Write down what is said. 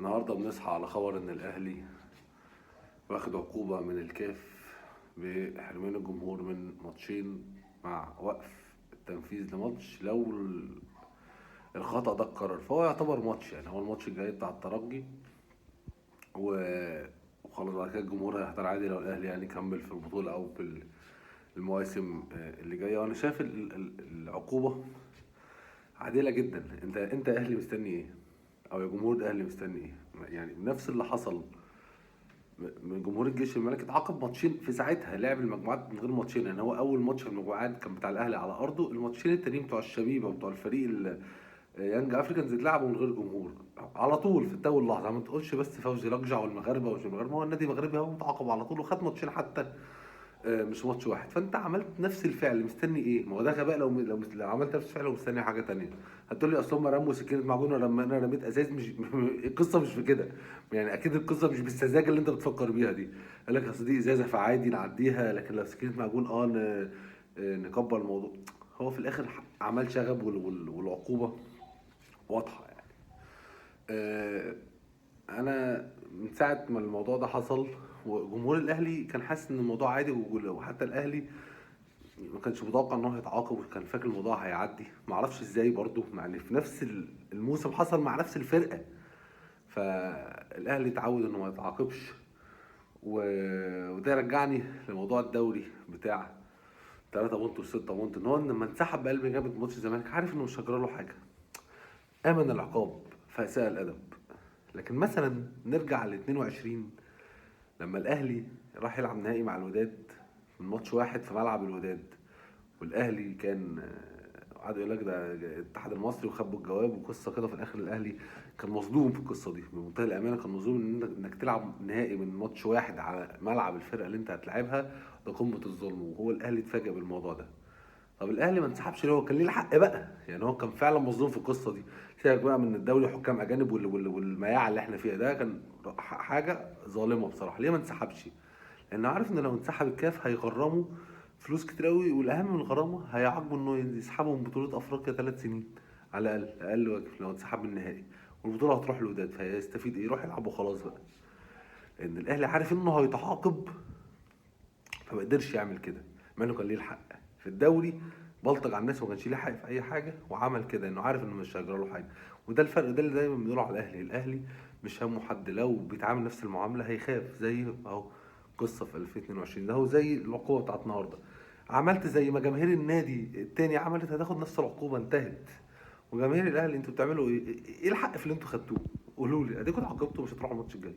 النهارده بنصحى على خبر ان الاهلي واخد عقوبة من الكاف بحرمان الجمهور من ماتشين مع وقف التنفيذ لماتش لو الخطأ ده اتكرر، فهو يعتبر ماتش، يعني هو الماتش الجاي بتاع الترجي وخلاص. بعد كده الجمهور هيحضر عادي لو الاهلي يعني كمل في البطولة او في المواسم اللي جاية. وانا شايف العقوبة عادلة جدا. انت اهلي مستني ايه؟ او يا جمهور الاهلي مستني ايه؟ يعني نفس اللي حصل من جمهور الجيش الملكي، اتعاقب ماتشين في ساعتها، لعب المجموعات من غير ماتشين. يعني هو اول ماتش في المجموعات كان بتاع الاهلي على ارضه، الماتشين التانيين بتوع الشبيبة وبتوع الفريق يانج افريكانز اتلعبوا من غير جمهور على طول في اول لحظة. ما تقولش بس فوزي لقجع والمغاربة ومش المغاربة، هو النادي مغربي، هو متعاقب على طول وخد ماتشين حتى، مش ماتش واحد. فانت عملت نفس الفعل، مستني ايه؟ ما هو ده غباء. لو عملت نفس الفعل ومستني حاجة تانية، هتقول لي اصل هم رموا سكينة معجون ولا انا رميت ازاز، مش القصة مش في كده يعني. اكيد القصة مش بالسذاجه اللي انت بتفكر بيها دي. قال لك اصل دي ازازة فعادي نعديها، لكن لو سكينة معجون نكبر الموضوع. هو في الاخر عمل شغب والعقوبة واضحة يعني. انا من ساعة ما الموضوع ده حصل وجمهور الاهلي كان حاسس ان الموضوع عادي، وحتى الاهلي ما كانش متوقع ان هو هيتعاقب، وكان فاكر الموضوع هيعدي. ما اعرفش ازاي برضه، مع ان في نفس الموسم حصل مع نفس الفرقة. فالاهلي اتعود انه ما يتعاقبش، وده رجعني لموضوع الدوري بتاع 3 point و6 point، ان هو لما انسحب بقلب جامد ماتش الزمالك عارف انه مش هيجرى له حاجة، امن العقاب فاساء الادب. لكن مثلا نرجع ل 22 لما الاهلي راح يلعب نهائي مع الوداد من ماتش واحد في ملعب الوداد، والاهلي كان قعد يقول لك ده الاتحاد المصري وخبوا الجواب وقصة كده. في الاخر الاهلي كان مظلوم في القصة دي بمنتهى الامانة، كان مظلوم انك تلعب نهائي من ماتش واحد على ملعب الفرقة اللي انت هتلعبها، ده قمة الظلم. وهو الاهلي اتفاجئ بالموضوع ده. طب الاهلي ما انسحبش ليه؟ هو كان ليه الحق بقى، يعني هو كان فعلا مظلوم في القصة دي. سيبك بقى من الدوري وحكام اجانب والمياعه اللي احنا فيها، ده كان حاجة ظالمه بصراحة. ليه ما انسحبش؟ لانه عارف ان لو انسحب الكاف هيغرمه فلوس كتير قوي، والاهم من الغرامة هيعاقبه انه يسحبه من بطوله افريقيا 3 سنين على الاقل، اقل واجب لو انسحب من النهائي، والبطوله هتروح للوداد، فهيستفيد ايه؟ يروح يلعب وخلاص بقى. لان الاهلي عارف انه هيتعاقب فما قدرش يعمل كده، مع انه كان ليه الحق في الدوري، بلطج على الناس وما كانش ليه حق في اي حاجة، وعمل كده انه عارف انه مش هيجرى له حاجة. وده الفرق، ده اللي دايما بنقوله على الاهلي، الاهلي مش همه حد، لو بيتعامل نفس المعاملة هيخاف. زي اهو قصة في 2022 ده، هو زي العقوبة بتاعت النهارده، عملت زي ما جماهير النادي التاني عملت، هتاخد نفس العقوبة، انتهت. وجماهير الاهلي انتوا بتعملوا ايه؟ ايه الحق في اللي انتوا خدتوه؟ قولوا لي، اديكوا اتعاقبتوا مش هتروحوا الماتش الجاي.